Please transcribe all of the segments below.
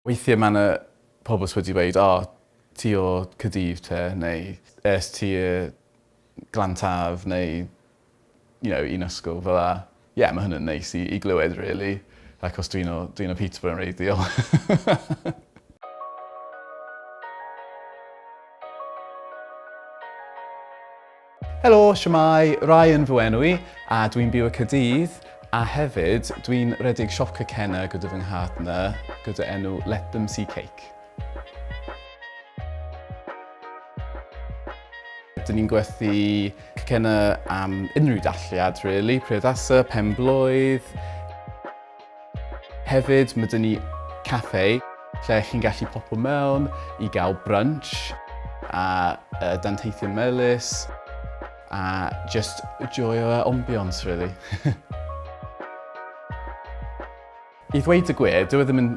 Weithiau mae yna pobl sydd wedi dweud, o, ti o Caerdydd te, neu es ti i Glantaf, neu you know, un ysgol fel 'a. Ie, mae hynny'n neis i, i glywed, really. Ac os dwi'n o, dwi o Peterborough yn reiddiol. Helo, siwmai, Ryan fy enw i, a dwi'n byw y Caerdydd, a hefyd dwi'n rhedeg siop cacenna gyda fy nghartner gyda enw Let Them See Cake. Dyn ni'n gwerthu cacenna am unrhyw dathliad, really, priodasau, pen-blwydd. Hefyd, mae dyn ni caffe lle chi'n gallu popo mewn i gael brunch a danteithion melys a just joio y ambiance, really. I ddweud y gwir, dyw e ddim yn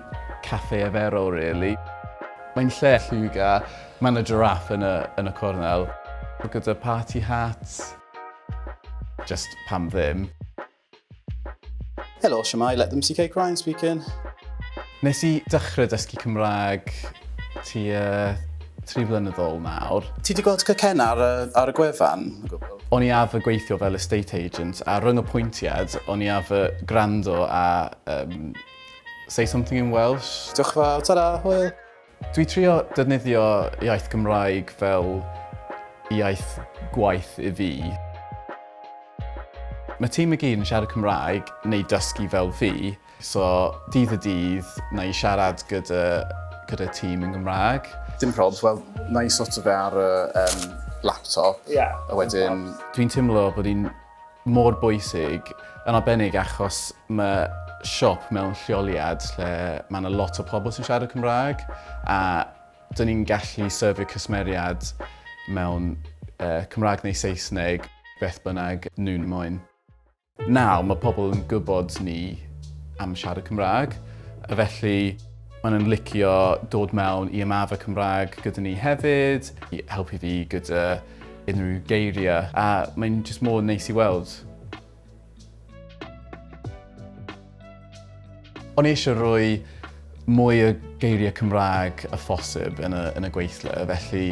caffe arferol, really. Mae'n lle lliwgar, mae yna giraffe yn y, yn y cornel, gyda party hat, just pam ddim. Helo, siwmai, Let Them See Cake Ryan speaking. Nes i dechrau dysgu Cymraeg tua 3 blynedd ôl nawr. Ti 'di gweld cacenna ar y, ar y gwefan? O'n i arfer gweithio fel estate agent a rhwng y pwyntiad o'n i arfer gwrando a um, say something in Welsh. Diolch yn fawr, ta-ra, hwyl. Dwi trio defnyddio iaith Gymraeg fel iaith gwaith i fi. Mae tîm i gyd yn siarad Cymraeg neu dysgu fel fi, so dydd y dydd na i siarad gyda, gyda tîm yn Gymraeg. Dim probs, wel, na i sorto fe ar y um, laptop. Yeah. A wedyn... Dwi'n teimlo bod hi'n mor bwysig, yn arbennig achos mae siop mewn lleoliad lle mae yna lot o pobl sy'n siarad Cymraeg a dyn ni'n gallu serfio cwsmeriad mewn Cymraeg neu Saesneg, beth bynnag nhw'n moyn. Nawr mae pobl yn gwybod ni am siarad Cymraeg, a felly maen nhw'n licio dod mewn i ymarfer Cymraeg gyda ni hefyd, i helpu fi gyda unrhyw geiriau, a mae'n jyst mor neis i weld. O'n i eisiau rhoi mwy o geiriau Cymraeg a phosib yn y, yn y gweithle, felly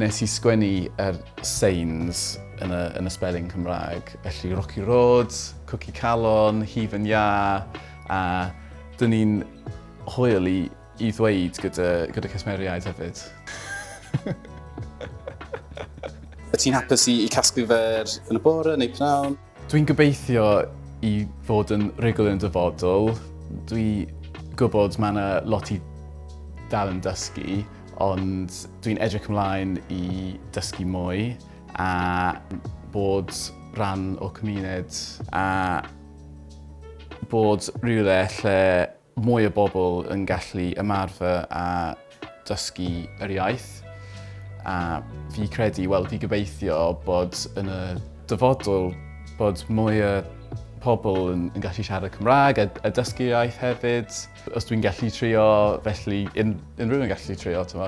nes i sgwennu yr signs yn y, yn y spelling Cymraeg. Felly Rocky Road, Cookie Calon, Hufen Iâ, a dyn ni'n hwyl i i ddweud gyda, gyda cwsmeriaid hefyd. Wyt ti'n hapus i, i casglu fe yn y bore neu pnawn? Dwi'n gobeithio i fod yn rhugl yn dyfodol. Dwi gwybod mae yna lot i dal yn dysgu, ond dwi'n edrych ymlaen i dysgu mwy a bod rhan o cymuned a bod rhywle lle mwy o bobl yn gallu ymarfer a dysgu yr iaith. A fi credu, wel, fi gobeithio bod yn y dyfodol bod mwy o pobl yn, yn gallu siarad Cymraeg a, a dysgu iaith hefyd. Os dwi'n gallu trio, felly un, unrhyw yn gallu trio, ti'n